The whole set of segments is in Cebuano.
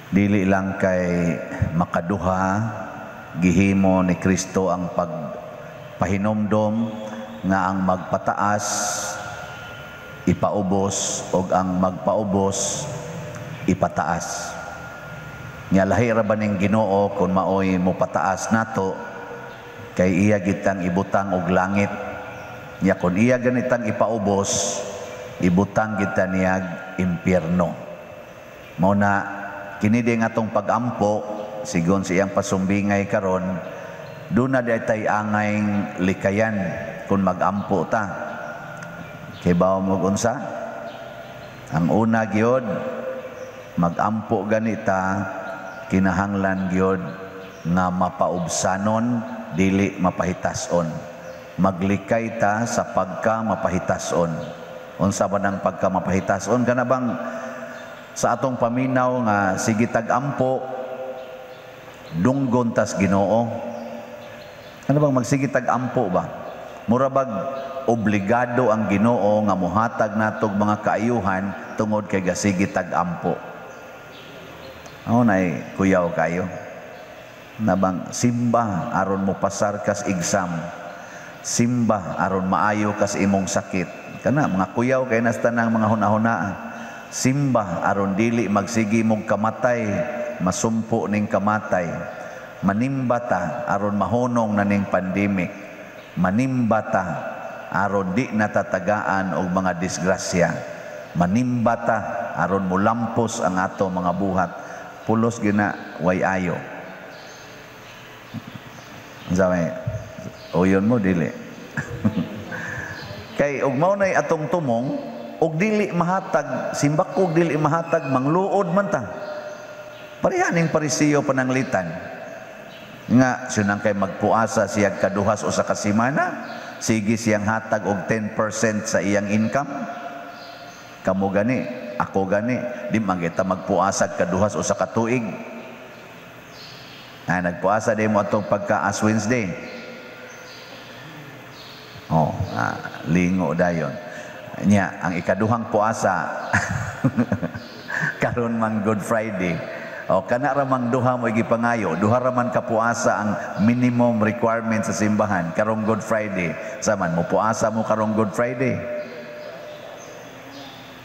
Dili lang kay makaduha, gihimo ni Kristo ang pagpahinomdom nga ang magpataas ipaubos og ang magpaubos ipataas. Nya lahi ra ba ning Ginoo kung maoy mopataas nato, kay iya gitang ibutang og langit. Nya kun iya ganitang ipaubos, ibutang kita niyag impyerno. Mao na kini din atong pagampo sigon sa iyang pasumbingay karon, duna di tay angay likayan kung magampo ta. Kay bawo mo unsa? Ang una gyud, magampo ganita, kinahanglan gyud nga mapaubsanon, dili mapahitason. Maglikay ta sa pagka mapahitason. Unsa ba nang pagka mapahitason? Kana bang sa atong paminaw nga sige tag-ampo, dunggon tas Ginoo? Ano bang magsige tag-ampo ba? Mura bag obligado ang Ginoo nga mohatag natog mga kaayuhan tungod kay gasige tag-ampo. Ako nay kuyaw kayo. Nabang simba aron mo pasar kas exam. Simba aron maayo kas imong sakit. Kana mga kuyaw kay nasta nang mga hunahuna. Simba aron dili magsigi mong kamatay, masumpo ning kamatay. Manimba ta aron mahunong na ning pandemic. Manimba ta aron di natatagaan og mga disgrasya. Manimba ta aron mulampos ang ato mga buhat. Pulos gina way ayo. Unsa may uyon mo dili? Kay og mao nay atong tumong og dili mahatag, simbak og dili mahatag, mangluod man ta. Pareha ning Parisiyo pananglitan. Nga sunang kay magpuasa siya kaduhas usa ka semana, sige siyang hatag og 10% sa iyang income. Kamo gani, ako gani, di man kita magpuasag kaduhas usa ka tuig. Ah, nagpuasa di mo atong pagka Ash Wednesday. Oh, lingo dayon. Nya, ang ikaduhang puasa karon mang Good Friday. O kana ra mang duha mo gipangayo, duha ra man ka puasa ang minimum requirement sa simbahan karong Good Friday. Saman mo puasa mo karong Good Friday.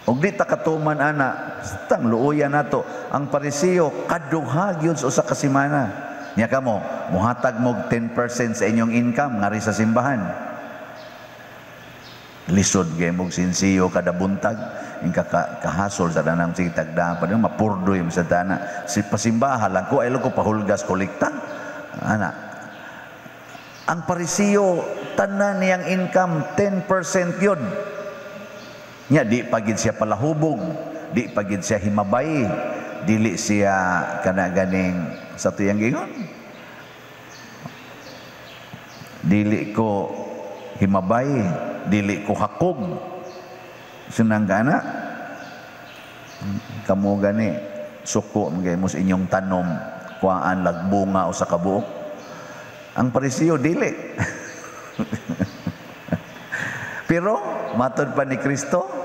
Og di ta katuman ana, tang luoyan nato. Ang Parisiyo kaduha gyud sa usa ka semana. Nya kamo, muhatag mo 10% sa inyong income ngari sa simbahan. Lisod kay mog sinsiyo kada buntag, ingka kahasol sa danang sige tagda pa mapurdoy sa dana. Si pasimbahan lang ko ay ko pahulgas kolekta. Ana. Ang Parisiyo tanan niyang income 10% yun. Nya di pagid siya palahubog, di pagid siya himabay, dili siya kana ganing sa tuyang gingon. Dili ko himabay, dili ko hakog. Sinang gana? Kamo gani suko mga mo sa inyong tanom, kuhaan lagbunga o sa kabuok. Ang Parisiyo dili. Pero matod pa ni Kristo,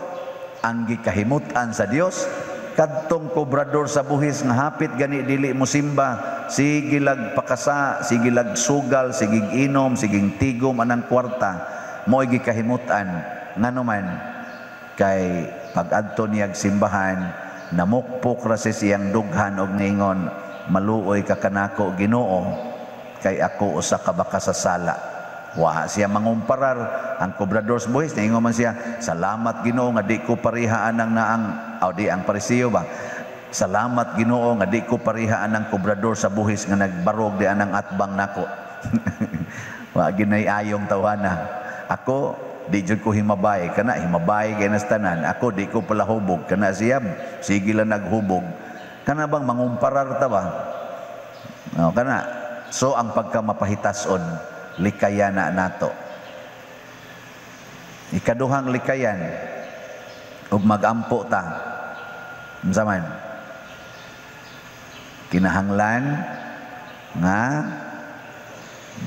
ang gikahimutan sa Dios kadtong kobrador sa buhis nga hapit gani dili mo simba, sige lag pakasa, sige lag sugal, sige inom, sige tigom anang kwarta, mo'y gikahimutan. Ngano man kay pag-adto niyag simbahan, namukpok ra si siyang dughan og ningon, maluoy ka kanako Ginoo, kay ako usa ka baka sa sala. Wa siya mangumparar ang kobrador sa buhis, ningon man siya, salamat Ginoo nga di ko parihaan ang naang, o di ang Parisiyo ba? Salamat Ginoo nga di ko parihaan ang kobrador sa buhis nga nagbarog di anang atbang nako. Wa ginay ayong tawhana. Ako di jud ko himabay, kana himabay kay nas tanan. Ako di ko palahubog, kana siya sige lang naghubog. Kana bang mangumparar ta ba? No, kana. So ang pagkamapahitason, likayan na nato. Ikaduhang likayan ug magampo ta. Unsa man? Kinahanglan nga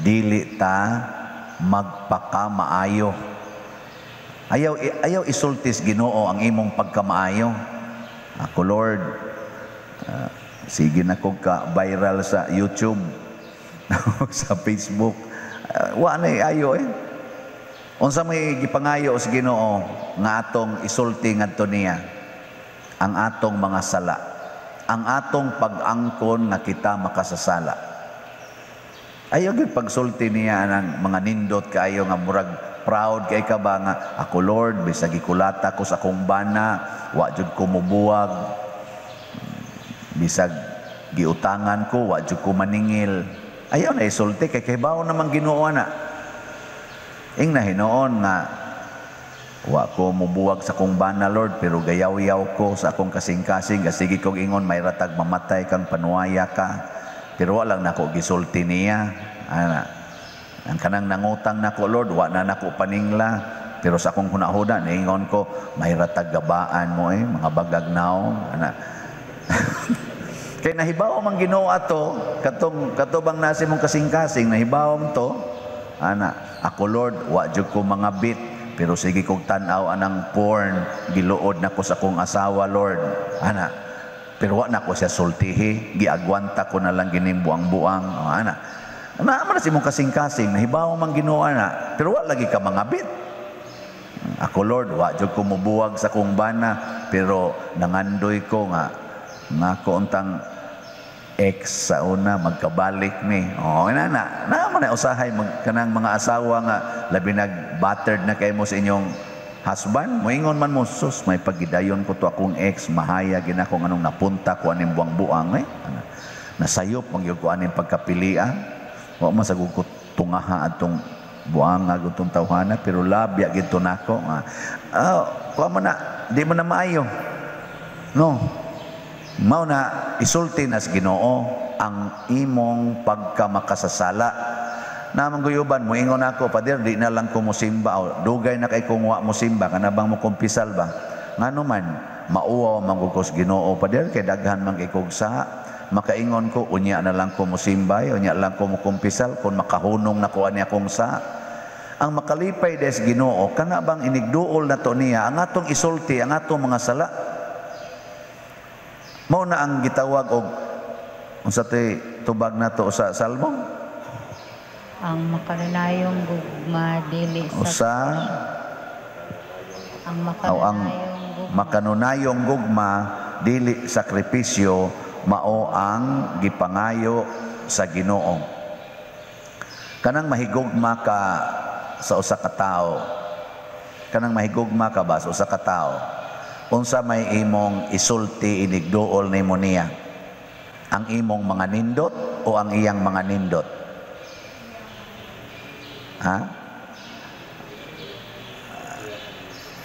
dili ta magpakamaayo. Ayaw, ayaw isultis Ginoo ang imong pagkamaayo. Ako Lord, Sige na ko ka viral sa YouTube, sa Facebook. Wa na ayo eh. Unsa may gipangayo sa Ginoo nga atong isulti ngadto niya? Ang atong mga sala, ang atong pag-angkon nga kita makasasala. Ayaw gyud pagsulti niya ang mga nindot kaayo nga murag proud kay ka ba nga ako, Lord, bisag gikulata ko sa akong bana, wa jud ko mobuwag, bisag giutangan ko, wa jud ko maningil. Ayaw na isulti kay kahibaw naman Ginoo na. Ing na hinuon nga wa ko mobuwag sa akong bana, Lord, pero gayaw-yaw ko sa akong kasing-kasing, sige kog ingon may ratag mamatay kang panuwaya ka, pero wa lang nako gisulti niya ana. Ang kanang nangutang nako, Lord, wa na nako paningla, pero sa akong hunahuna niingon ko may ratag gabaan mo eh mga bagag naong ana. Kay nahibaw man Ginoo ato katong katubang nasi mong kasing-kasing, nahibaw mo to ana. Ako, Lord, wa jud ko mga bit, pero sige kog tan-aw anang porn, giluod nako sa akong asawa, Lord, ana, pero wa nako siya sultihi, giagwanta ko na lang gining buang-buang. O, ana na man si mong kasing-kasing, nahibaw man Ginoo ana, pero wa lagi ka mga bit. Ako, Lord, wa jud ko mobuwag sa akong bana, pero nangandoy ko nga nga ko untang ex sa una magkabalik mi. Oh, na na. Na man na usahay mag kanang mga asawa nga labi nag battered na kay mo sa inyong husband, moingon man mo, sus, may pagidayon ko to akong ex, mahaya gina ko anong napunta ko aning buang-buang eh. Nasayop man gyud ko aning pagkapilian. Wa man sa ko tungaha atong buang nga gutong tawhana, pero labya gid to nako nga. Kuha mo na, di mo na maayo. No. Mao na isulti nas Ginoo ang imong pagkamakasasala. Namang guyuban mo ingon ako, "Pader, di na lang ko mosimba." O, dugay na kay kung wa mo simba, kana bang mo kumpisal ba? Ngano man mauwaw man gud ko sa Ginoo, pader, kay daghan man kay kog sa makaingon ko unya na lang ko mosimba, unya lang ko mokumpisal kung makahunong na ko ani akong sa. Ang makalipay des Ginoo kana bang inigduol na to niya ang atong isulti ang atong mga sala. Mao na ang gitawag og unsa tay tubag nato sa Salmo? Ang makanunayong gugma dili Usa ang o ang makanunayong gugma makanunayong gugma dili sakripisyo, mao ang gipangayo sa Ginoo. Kanang mahigugma ka sa usa ka tawo. Kanang mahigugma ka ba sa usa ka tawo? Unsa may imong isulti inigduol nimo niya? Ang imong mga nindot o ang iyang mga nindot? Ha?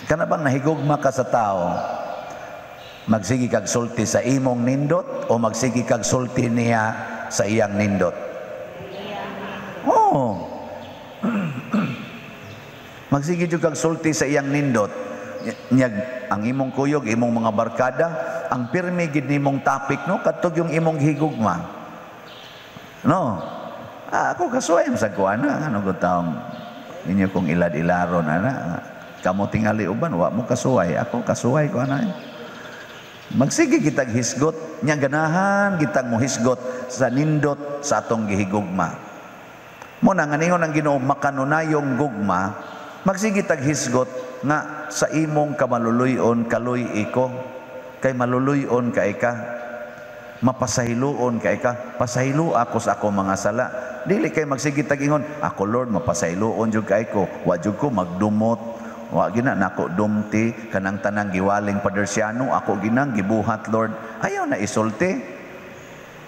Kana bang nahigugma ka sa tao, magsige kag sulti sa imong nindot o magsige kag sulti niya sa iyang nindot? Oo. Magsige jud kag sulti sa iyang nindot. Nyag ang imong kuyog, imong mga barkada, ang pirmi gid nimong topic no kadtog yung imong higugma. No. Ako kasuway sa kuana, ano ko taong inyo kong ilad-ilaron ana. Kamo tingali uban wa mo kasuway, ako kasuway ko ana. Magsige kitag hisgot, nya ganahan kitang mohisgot sa nindot sa atong gihigugma. Mo na nga ningon ang Ginoo makanunayong gugma, magsige tag hisgot nga sa imong kamaluluyon kaloy iko, kay maluluyon kay ka, mapasahiluon kay ka, pasahilo ako sa akong mga sala. Dili kay magsige tag ingon, ako Lord mapasahiluon jud kay ko, wa jud ko magdumot, wa gina nako dumti kanang tanang giwaling padersyano ako ginang gibuhat, Lord. Ayaw na isulti.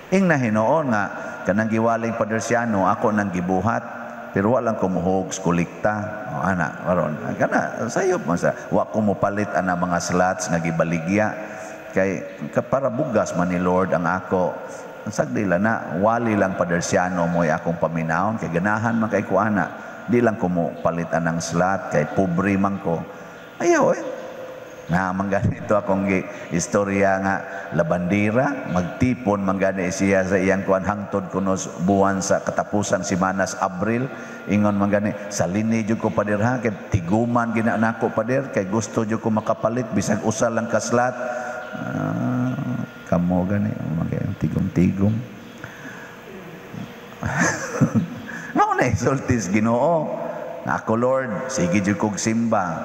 Ing na hinuon nga kanang giwaling padersyano ako nang gibuhat, pero wa lang ko muhog kolekta. O ana karon kana sayop man sa wa ko mopalit ana mga slots nga gibaligya kay para bugas man ni Lord ang ako. Sagdi lang na wali lang padersyano mo'y akong paminawon kay ganahan man kay ko ana, di lang ko mo palit anang slot kay pobre man ko. Ayaw eh. Na man ganito akong istorya nga labandira, magtipon man gani siya sa iyang kuan hangtod kuno buwan sa katapusan simana sa Abril, ingon man gani salini jud ko pader ha kay tiguman gina nako pader kay gusto jud ko makapalit bisag usa lang ka slot. Kamo gani, tigom-tigom. Mao na isulti sa Ginoo. Ako, Lord, sige jud kog simba.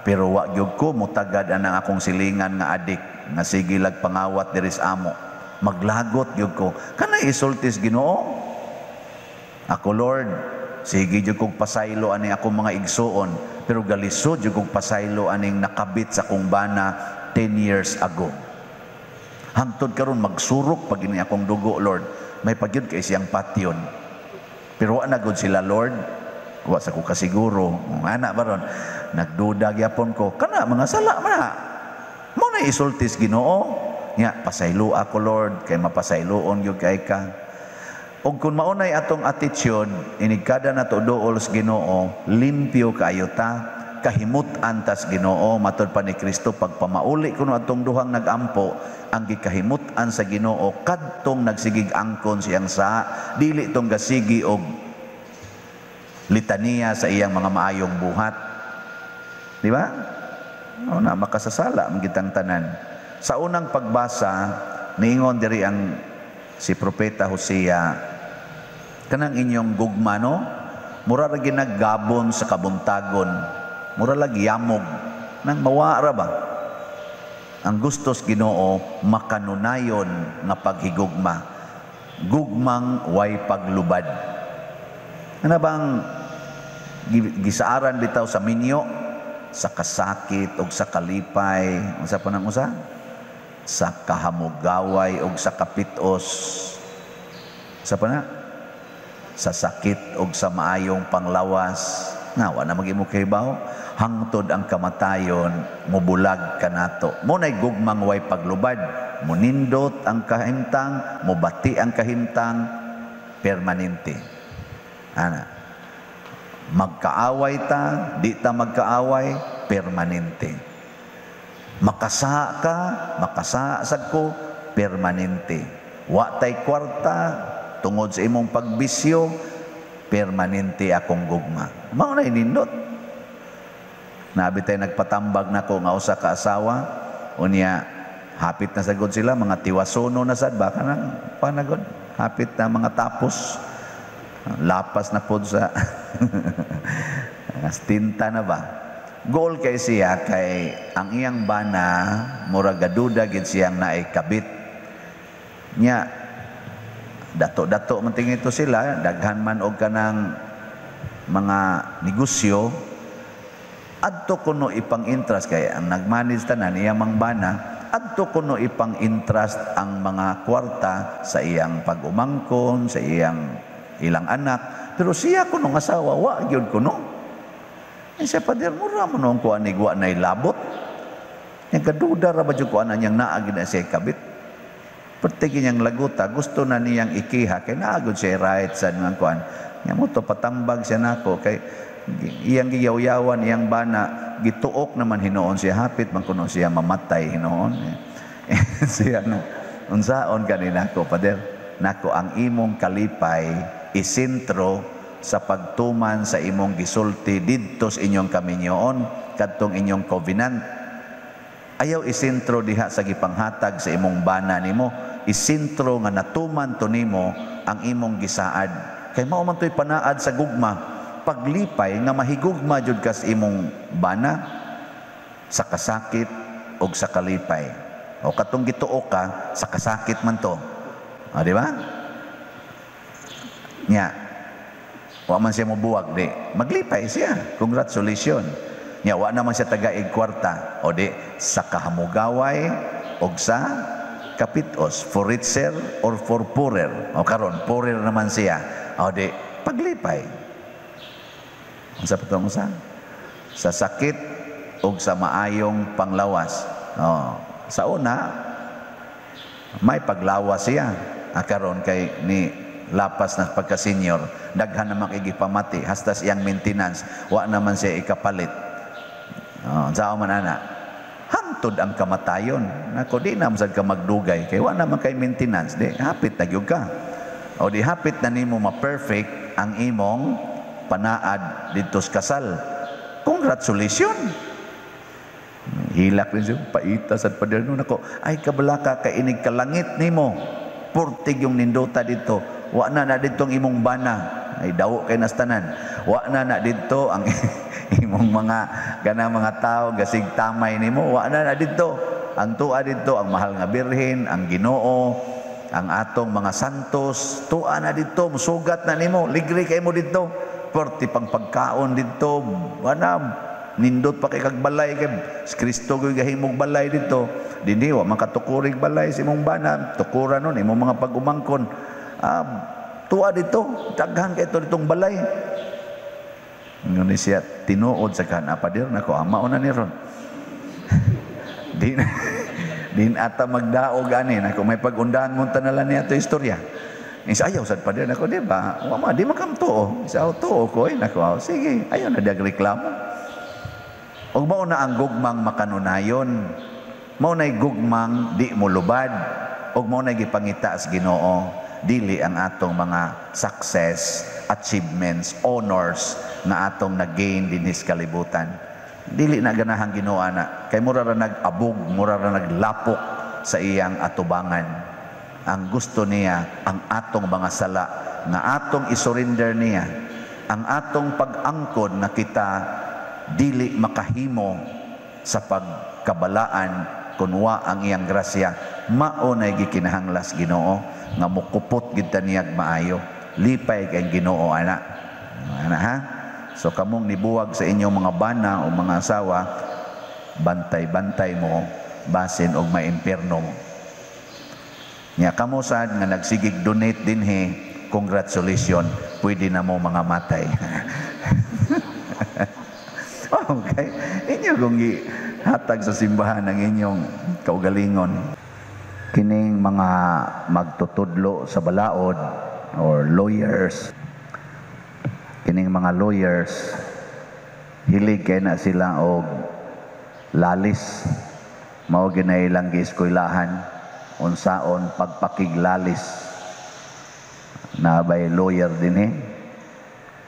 Pero wa gyud ko mutagad anang akong silingan nga adik nga sige lag pangawat diri sa amo. Maglagot gyud ko. Kanay isulti sa Ginoo. Ako, Lord, sige jud kog pasaylo ani akong mga igsuon, pero galisod jud kog pasaylo aning nakabit sa akong bana 10 years ago. Hangtod karon magsurok pag ini akong dugo, Lord. May pagyud kay siyang patyon. Pero wa na gud sila, Lord. Wa sa ko kasiguro. Ana baron, nagduda gyapon ko. Kana mga sala man na. Mo na isulti sa Ginoo. Nya pasaylo ako, Lord, kay mapasayloon gyud kay ka. Og kung maunay atong attitude, inigkada nato duol sa Ginoo, limpyo kaayo ta, kahimut-an tas Ginoo, matud pa ni Kristo, pagpamauli kuno atong duhang nagampo, ang gikahimut-an sa Ginoo kadtong nagsigig angkon siyang sa dili tong gasigi og litaniya sa iyang mga maayong buhat. Di ba? O na makasasala ang gitang tanan. Sa unang pagbasa, niingon diri ang si Propeta Hosea, kanang inyong gugma, no? Mura ra ginaggabon sa kabuntagon. Mura lagi yamog. Nang mawara ba? Ang gustos Ginoo makanunayon nga paghigugma. Gugmang way paglubad. Ano bang gisaaran bitaw sa minyo? Sa kasakit og sa kalipay. Unsa pa nang usa? Sa kahamugaway og sa kapitos. Sa pa na? Sa sakit og sa maayong panglawas. Nga, wa na mag-imo kahibaw. Hangtod ang kamatayon, mubulag kanato. Mo na'y gugmang way paglubad. Munindot ang kahimtang, mubati ang kahimtang, permanente. Ana. Magkaaway ta, di ta magkaaway, permanente. Makasa ka, makasa sad ko, permanente. Wa tay kwarta, tungod sa imong pagbisyo, permanente akong gugma. Mao na inindot. Nabi tayo nagpatambag nako nga usa ka asawa, unya hapit na sagod sila, mga tiwasono na sad, baka nang panagod, hapit na mga tapos, lapas na pod sa tinta na ba. Goal kay siya kay ang iyang bana murag gaduda gid siyang naay kabit. Nya dato-dato man tingin ito sila, daghan man og kanang mga negosyo, adto kuno ipang interest kay ang nagmanage tanan iyang mang bana, adto kuno ipang interest ang mga kwarta sa iyang pag-umangkon, sa iyang ilang anak, pero siya kuno nga asawa wa gyud kuno. Eh, siya pader mura mo noong kuan ni wa nay labot. Nya gaduda ra ba jud kuan niyang naa gid na siya kabit. Pertigi niyang laguta, gusto na niyang ikiha kay naa gud siya right sa mga kuan. Nya mo to patambag siya nako kay iyang giyawyawan iyang bana, gituok naman hinuon siya, hapit man kuno siya mamatay hinuon. Siya na unsaon kani nako, pader? Nako, ang imong kalipay isentro sa pagtuman sa imong gisulti didto sa inyong kaminyoon, kadtong inyong covenant. Ayaw isentro diha sa gipanghatag sa imong bana nimo, isentro nga natuman to nimo ang imong gisaad. Kay mao man to'y panaad sa gugma, paglipay nga mahigugma jud kas imong bana sa kasakit og sa kalipay. O katong gituo ka sa kasakit man to. O, di ba? Nya, wa man siya mobuwag, di maglipay siya. Congratulations. Nya, wa naman siya tagaig kwarta. O di, sa kahamugaway og sa kapitos, for richer or for poorer. O karon, poorer naman siya. O di, paglipay. Unsa pa tong usa? Sa sakit og sa maayong panglawas. O, sa una, may paglawas siya. Karon kay ni lapas na pagka-senior, daghan naman kay gipamati, hastas iyang maintenance, wa naman siya ikapalit. Oh, unsa man ana? Hangtod ang kamatayon. Nako, di na sad ka magdugay kay wa naman kay maintenance, di hapit na gyud ka. O di hapit na nimo ma-perfect ang imong panaad didto sa kasal. Congratulations. Hilak rin siya, paita sa pader no nako. Ay kabalaka kay inig kalangit nimo. Purtig yung nindota dito. Wa na na dito ang imong bana. Ay dawo kay nastanan. Wa na na dito ang imong mga kana mga tao gasig tamay nimo. Wa na na dito. Ang tuwa dito ang mahal nga birhen, ang Ginoo, ang atong mga santos, tuwa na dito, musugat na nimo, ligre kay mo dito. Perti pang pagkaon dito, wala nindot pa kay kag balay kay si Kristo gyud gahimog balay dito. Dinhi wa makatukurig balay sa imong bana, tukuran nun imong mga pag-umangkon. Tuwa dito, daghan kay ito ditong balay. Ngunit siya tinuod sa kan apadir nako ama na ni ron. Din din ata magdaog ani nako may pag-undahan mo tanalan niya ato istorya. Isa ayaw sad pader nako di ba? Wa ma di man tuo. Isa tuo ko ay nako. Sige, ayaw na reklamo. Og mao na ang gugmang makanunayon. Mao na'y gugmang di mo lubad. Og mao na'y gipangita sa Ginoo. Dili ang atong mga success, achievements, honors nga atong nag-gain dinhi sa kalibutan. Dili na ganahang Ginoo ana. Kay mura ra nag-abog, mura ra naglapok sa iyang atubangan. Ang gusto niya ang atong mga sala nga atong isurrender niya, ang atong pag-angkon nga kita dili makahimo sa pagkabalaan kun wa ang iyang grasya. Mao nay gikinahanglas Ginoo nga mukupot gid ta niyag maayo. Lipay kay Ginoo ana. Ana ha? So kamong nibuwag sa inyong mga bana o mga asawa, bantay-bantay mo basin og maimpierno mo. Nya kamo sad nga nagsigig donate dinhi, congratulations, pwede na mo mga matay. Okay. Inyo kung gihatag sa simbahan ang inyong kaugalingon. Kining mga magtutudlo sa balaod or lawyers, kining mga lawyers, hilig kay na sila og lalis. Mao ginay ilang gieskwelahan unsaon pagpakiglalis. Na bay lawyer dinhi?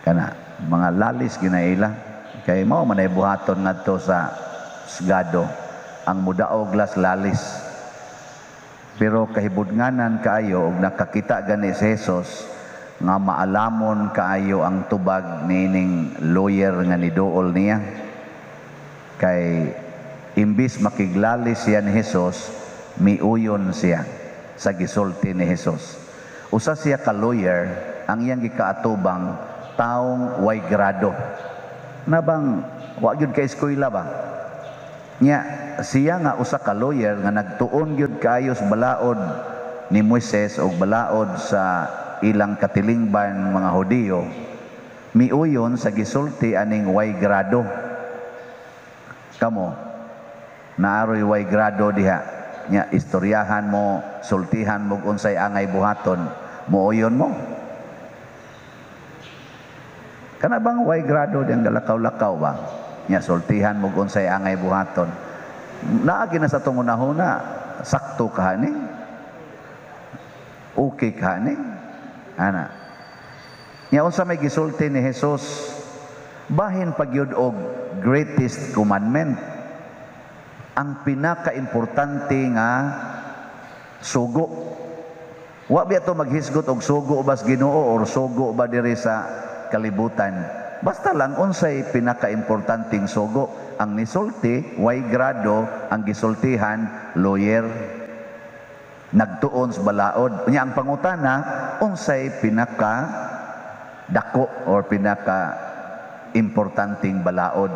Kana mga lalis ginaila kay mao man ay buhaton ngadto sa husgado ang mudaog las lalis. Pero kahibudnganan kaayo og nakakita gani si Jesus nga maalamon kaayo ang tubag niining lawyer nga niduol niya. Kay imbis makiglalis siya ni Jesus, miuyon siya sa gisulti ni Jesus. Usa siya ka lawyer, ang iyang gikaatubang taong way grado. Nabang wa gyud ka eskwela ba? Nya siya nga usa ka lawyer nga nagtuon gyud kaayo sa balaod ni Moises og balaod sa ilang katilingban mga Hudiyo, miuyon sa gisulti aning way grado. Kamo naaroy way grado diha. Nya istoryahan mo, sultihan mo unsay angay buhaton, muoyon mo. Kana bang way grado diyang galakaw-lakaw ba? Nya sultihan mo unsay angay buhaton. Naagi na sa tong unahuna, sakto ka ni. Okay ka ni. Ana. Nya unsa may gisulti ni Jesus, bahin pagyud og greatest commandment, ang pinakaimportante nga sugo. Wa biya to maghisgot og sugo bas Ginoo or sugo ba diri sa kalibutan. Basta lang unsay pinakaimportanteng sugo. Ang nisulti way grado, ang gisultihan lawyer. Nagtuon sa balaod. Unya ang pangutana, unsay pinaka dako or pinaka importanteng balaod.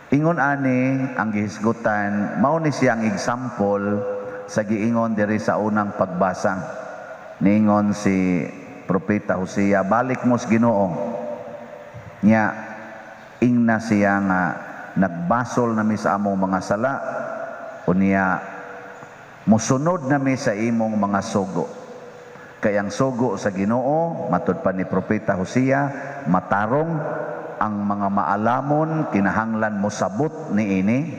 Ingon ani ang gihisgutan, mao ni siya ang example sa giingon diri sa unang pagbasa. Niingon si Propeta Hosea, balik mo sa Ginoo. Nya ingna siya nga nagbasol nami sa among mga sala, unya musunod nami sa imong mga sugo. Kay ang sugo sa Ginoo, matud pa ni Propeta Hosea, matarong ang mga maalamon kinahanglan mosabot niini,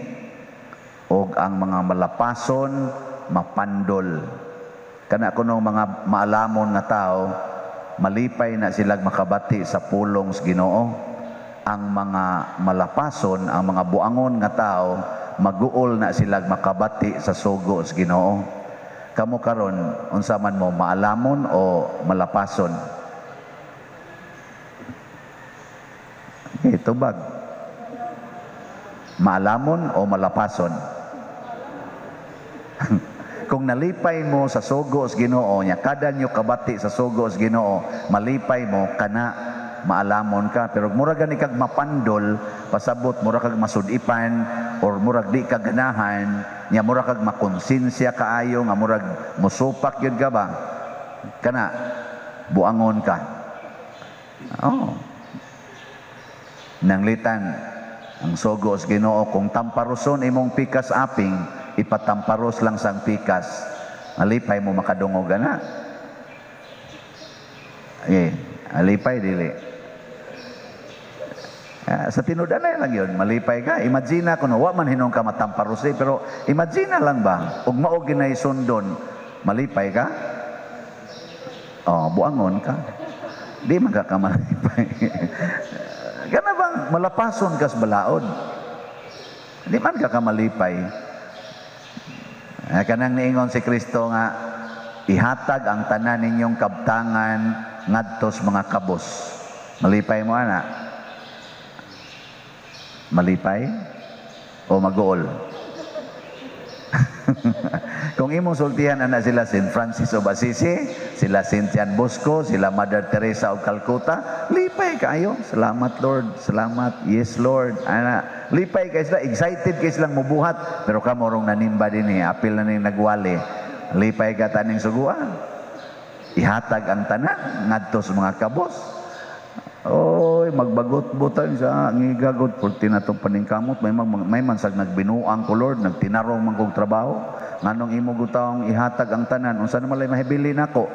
og ang mga malapason mapandol. Kana kuno mga maalamon nga tao, malipay na silag makabati sa pulong sa Ginoo. Ang mga malapason, ang mga buangon nga tao, maguol na sila makabati sa sugo sa Ginoo. Kamo karon, unsa man mo, maalamon o malapason? Okay, tubag. Maalamon o malapason? Kung nalipay mo sa sugo sa Ginoo nya, kada nyo kabati sa sugo sa Ginoo, malipay mo kana, maalamon ka. Pero murag gani kag mapandol, pasabot murag kag masudipan or murag di ka ganahan nya, murag kag makonsensya kaayo nga murag musupak gyud ka ba, kana buangon ka. Oh. Nanglitan ang sugo sa Ginoo, kung tamparoson imong pikas aping, ipatamparos lang sang pikas. Malipay mo makadungog ana? Eh, alipay dili. Sa tinud-anay lang yun, malipay ka. Imagine kung wa man hinong ka matamparos eh, pero imagine lang ba, ug mao ginay sundon, malipay ka? Oh, buangon ka. Di man ka kamalipay. Kana bang malapason kas balaod? Di man ka kamalipay. Kanang niingon si Kristo nga ihatag ang tanan ninyong kabtangan ngadtos mga kabos. Malipay mo ana? Malipay o maguol? Kung imong sultihan ana sila Saint Francis of Assisi, sila Saint John Bosco, sila Mother Teresa of Calcutta, lipay kayo. Salamat Lord, salamat. Yes Lord. Ana, lipay kay sila, excited kay silang mubuhat, pero kamo rong nanimba dinhi, apil na ning nagwali. Lipay ka taning suguan. Ihatag ang tanan ngadto sa mga kabos. Oy, magbagot-butan sa ngigagot pulti na tong paningkamot, may mansag nagbinuang ko Lord, nagtinarong man kog trabaho. Nganong imo gutawong ihatag ang tanan, unsa na malay mahibili nako?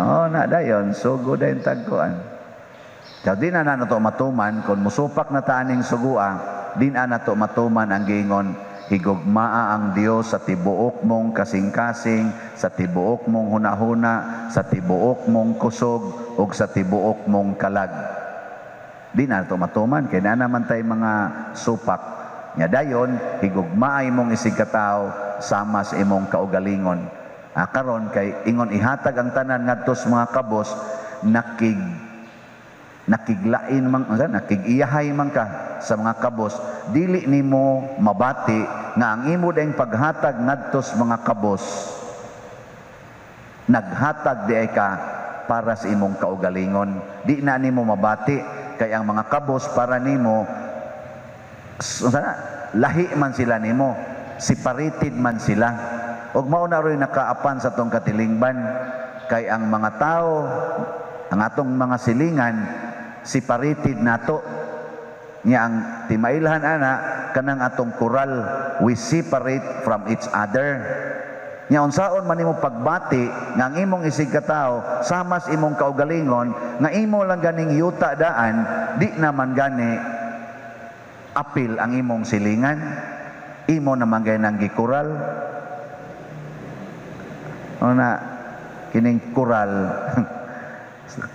Oh na dayon, sugo dayon tagkuan. Kaya di na nato matuman kung musupak na taaning sugua, di na nato matuman ang giingon, higugmaa ang Dios sa tibuok mong kasing-kasing, sa tibuok mong hunahuna, sa tibuok mong kusog, ug sa tibuok mong kalag. Di na ito matuman, kaya na naman tayo mga supak. Nga dayon, higugmaa imong isig katao, sama sa imong kaugalingon. Karon kay ingon ihatag ang tanan ngadto sa mga kabos, nakiglain man, nakigiyahay man ka sa mga kabos, dili nimo mabati nga ang imo dayng paghatag ngadto sa mga kabos, naghatag di ay ka para sa imong kaugalingon. Di na nimo mabati kay ang mga kabos para nimo lahi man sila nimo, separated man sila. Ug mao na roy nakaapan sa tong katilingban kay ang mga tao, ang atong mga silingan, separated nato. Nya ang timailhan ana kanang atong kural, we separate from each other. Nya unsaon man nimo pagbati nga ang imong isig katao samas imong kaugalingon nga imo lang ganing yuta daan, di naman gani apil ang imong silingan, imo naman gay nang gikural. Una kining kural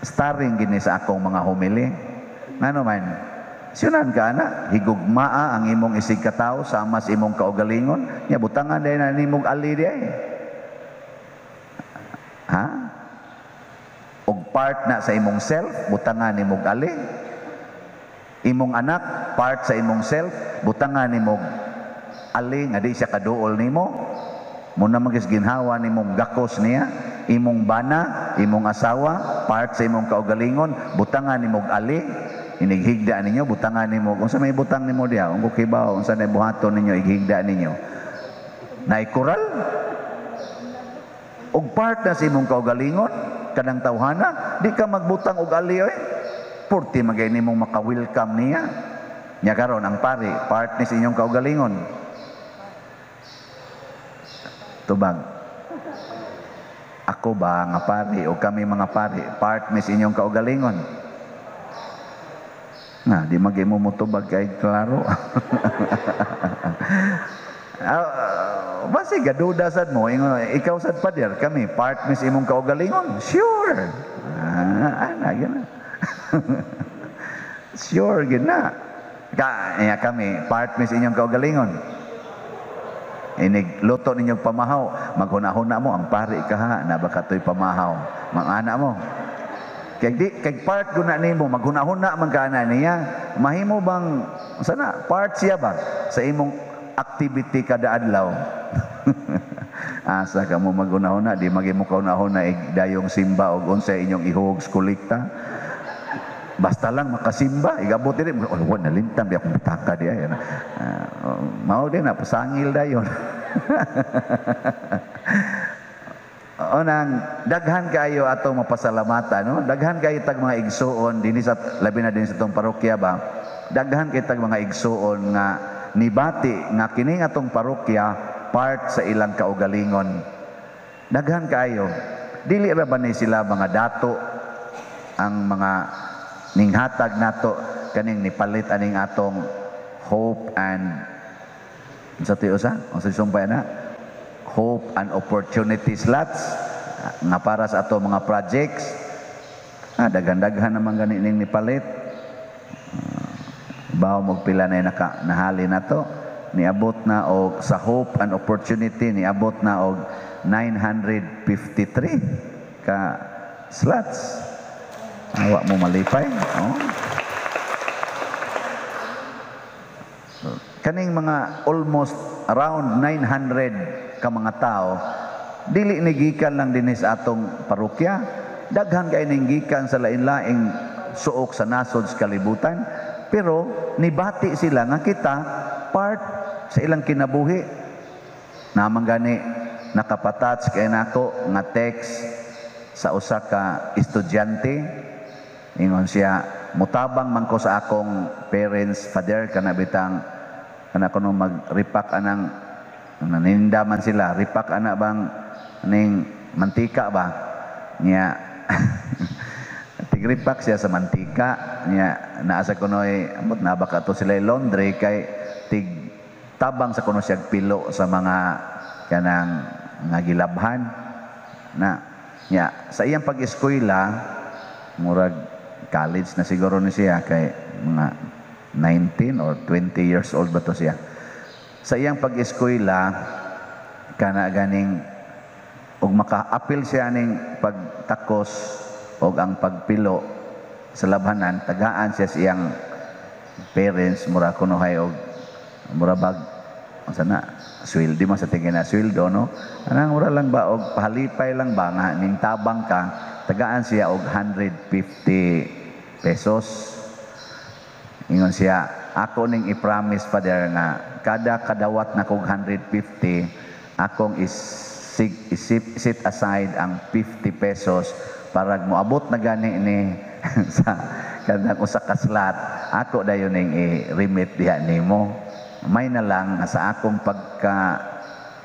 starring gini sa akong mga humili. Ngano man, siyunan ka ana, higugmaa ang imong isig katao sama sa imong kaugalingon, nya butangan day na nimong ali di ay. Ha? Og part na sa imong self, butangan nimog ali. Imong anak, part sa imong self, butangan nimog ali nga di siya kaduol nimo. Muna magis ginhawa nimong gakos niya. Imong bana, imong asawa, part sa imong kaugalingon, butangan nimog ali. Inighigda ninyo, butangan nimo. Unsa may butang nimo diha? Kung kibaw, unsa nay buhaton ninyo, ighigda ninyo. Naikural. Og part na sa imong kaugalingon, kanang tawhana, di ka magbutang og ali oy. Purti magay nimong maka-welcome niya. Nya karon ang pari, part ni sa inyong kaugalingon. Tubag. Ako ba nga pari o kami mga pari, part ni sa inyong kaugalingon? Na, di magimo mo tubag kay klaro. Basi gaduda sad mo, ikaw sad pader, kami part mis imong kaugalingon. Sure. Ana gina. Sure gid na. Ka, iya kami, part mi sa inyong kaugalingon. Inig luto ninyong pamahaw, maghuna-huna mo ang pari ka ha, na baka to'y pamahaw. Mga anak mo. Kay di kay part guna nimo, maghuna-huna man ka ana niya, mahimo bang sana part siya ba sa imong activity kada adlaw? Asa ka mo maghuna-huna, di magimo kauna-huna dayong simba og unsa inyong ihog kolekta. Basta lang makasimba, igabot diri, oh, wa nalimtan bi akong pitaka di ay. Mao din na pasangil dayon. Unang daghan kayo atong mapasalamatan, no? Daghan kayo tag mga igsuon dinhi sa labi na dinhi sa atong parokya ba. Daghan kay tag mga igsuon nga nibati nga kini atong parokya part sa ilang kaugalingon. Daghan kayo. Dili ra ba ni sila mga dato ang mga ninghatag nato kaning nipalit aning atong hope and sa tiyo sa unsa sumpay na hope and opportunity slots nga para sa ato mga projects. Daghan-daghan naman gani ning nipalit. Bawo og pila na naka nahali nato, niabot na og sa hope and opportunity niabot na og 953 ka slots. Awa mo malipay. Oh. Kaning mga almost around 900 ka mga tao, dili ni gikan lang dinhi sa atong parokya, daghan kay ning gikan sa lain-laing suok sa nasod sa kalibutan, pero nibati sila nga kita part sa ilang kinabuhi. Naman gani nakapatats kay nako nga text sa usa ka estudyante. Ingon siya, mutabang man ko sa akong parents, father, kana bitang kana kuno magripak anang naninda man sila, ripak ana bang ning mantika ba niya. Tigripak siya sa mantika niya, naa sa kunoy ambot na baka to sila laundry kay tig tabang sa kuno siya pilo sa mga kanang nga gilabhan na niya. Sa iyang pag-eskwela, murag college na siguro ni siya kay mga 19 or 20 years old ba to siya. Sa iyang pag-eskwela kana ganing og maka-apil siya ning pagtakos og ang pagpilo sa labhanan, tagaan siya sa iyang parents mura kunohay og mura bag unsa na sweldo man sa tingin na sweldo, no, anang mura lang ba og pahalipay lang ba nga ning tabang ka, tagaan siya og 150 pesos. Ingon siya, ako ning i-promise father nga kada kadawat na kog 150, akong isit aside ang 50 pesos para moabot na gani ni sa kanang usa ka slot, ako dayon ning i-remit diha nimo. May na lang sa akong pagka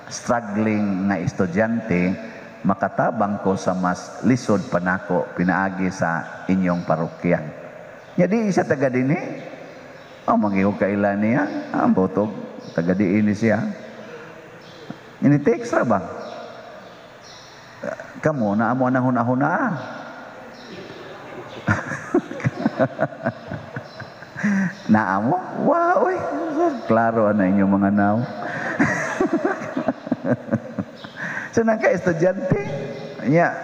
struggling nga estudyante, makatabang ko sa mas lisod pa nako pinaagi sa inyong parokya. Nya di siya taga dinhi. Oh, mangiho kaila niya, ang botog taga diin siya. Ini text ra ba? Kamo na amo nang hunahuna. Naamo? Wow, oy. Klaro ana inyong mga naw. So nang ka estudyante nya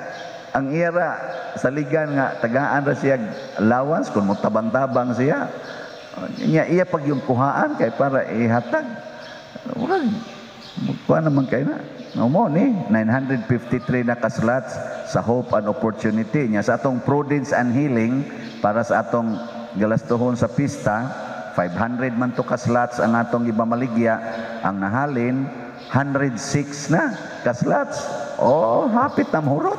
ang ira saligan nga tagaan ra siya allowance kun motabang-tabang siya. Nya iya pag yung kuhaan kay para ihatag. Murag kuha naman kay na. No mo ni 953 na ka-slots sa hope and opportunity nya sa atong prudence and healing para sa atong galastuhon sa pista, 500 man to ka-slots ang atong ibamaligya, ang nahalin 106 na ka-slots. Oh, hapit na mahurot.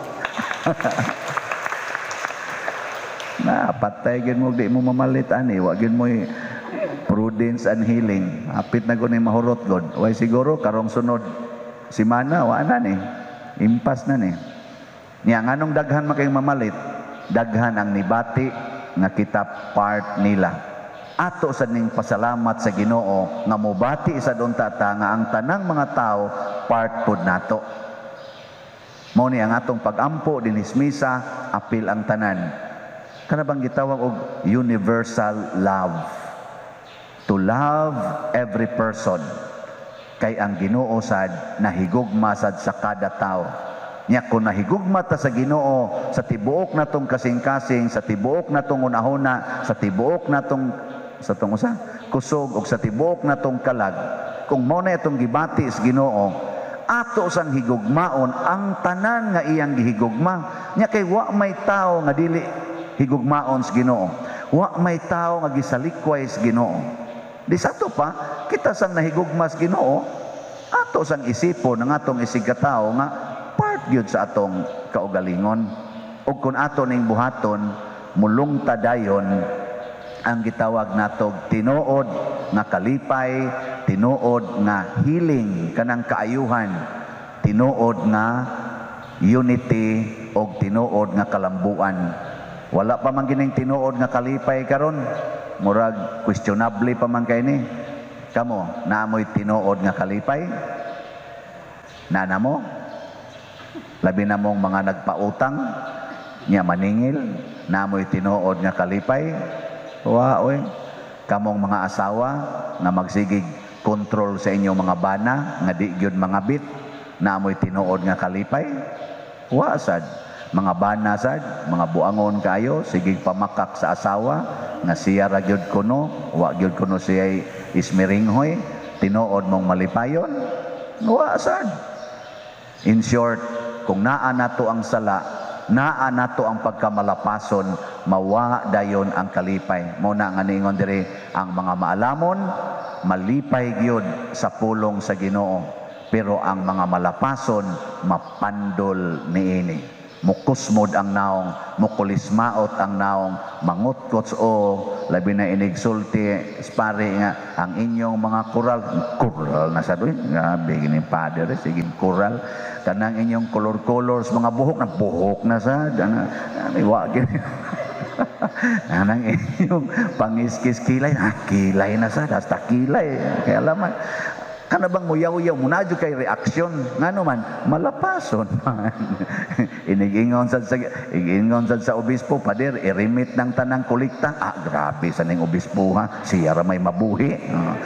Na patay gid mo, di mo mamalit ani, wa gid mo prudence and healing. Hapit na gud ni mahurot god. Way siguro karong sunod simana wa na ni. Impas na ni. Nya nganong daghan man kayong mamalit? Daghan ang nibati nga kita part nila. Ato sa ning pasalamat sa Ginoo nga mobati sa unta ta nga ang tanang mga tao part pod nato. Mao ni ang atong pagampo dinis misa, apil ang tanan. Kana bang gitawag og universal love? To love every person. Kay ang Ginoo sad nahigugma sad sa kada tao. Nya kung nahigugma ta sa Ginoo sa tibuok natong kasing-kasing, sa tibuok natong unahuna, sa tibuok natong sa tong usa, kusog ug sa tibuok natong kalag, kung mao na itong gibati sa Ginoo, ato sang higugmaon ang tanan nga iyang gihigugma. Nya kay wa may tao nga dili higugmaon sa Ginoo. Wa may tao nga gisalikway sa Ginoo. Di sa ato pa, kita sang nahigugma sa Ginoo, ato sang isipon ang atong isigkatao nga part gyud sa atong kaugalingon. Ug kung ato ning buhaton, mulungta dayon ang gitawag natog tinuod nga kalipay, tinuod nga healing kanang kaayuhan, tinuod nga unity og tinuod nga kalambuan. Wala pa man gining tinuod nga kalipay karon. Murag questionable pa man kay ni. Kamo, naamoy tinuod nga kalipay? Nana mo? Labi na mong mga nagpautang, nya maningil, naamoy tinuod nga kalipay? Wa oy. Kamong mga asawa nga magsigig kontrol sa inyong mga bana nga di gyud mga bit, naamoy tinuod nga kalipay? Wa sad. Mga bana sad, mga buangon kayo, sigig pamakak sa asawa nga siya ra gyud kuno, wa gyud kuno siya ismiringhoy, tinuod mong malipayon? Wa sad. In short, kung naa nato ang sala, naa nato ang pagkamalapason, mawa dayon ang kalipay. Mao na nga niingon diri ang mga maalamon malipay gyud sa pulong sa Ginoo, pero ang mga malapason mapandol niini. Mukusmod ang naong, mukulismaot ang naong, mangutkots o labi na inigsulti pare nga ang inyong mga kural, kural na sa doy, grabe gini padre, sige kural, kanang inyong color-colors mga buhok na buhok na sa ana, wa gini. Anang inyong pangiskis kilay, ah, kilay na sa, hasta kilay, kaya laman. Kana bang muyaw-yaw mo na kay reaksyon ngano man malapason man. Inigingon sad sa igingon sad sa obispo, "Pader, i-remit ng tanang kolekta." Ah, grabe sa ning obispo ha, siya ra may mabuhi. Ah.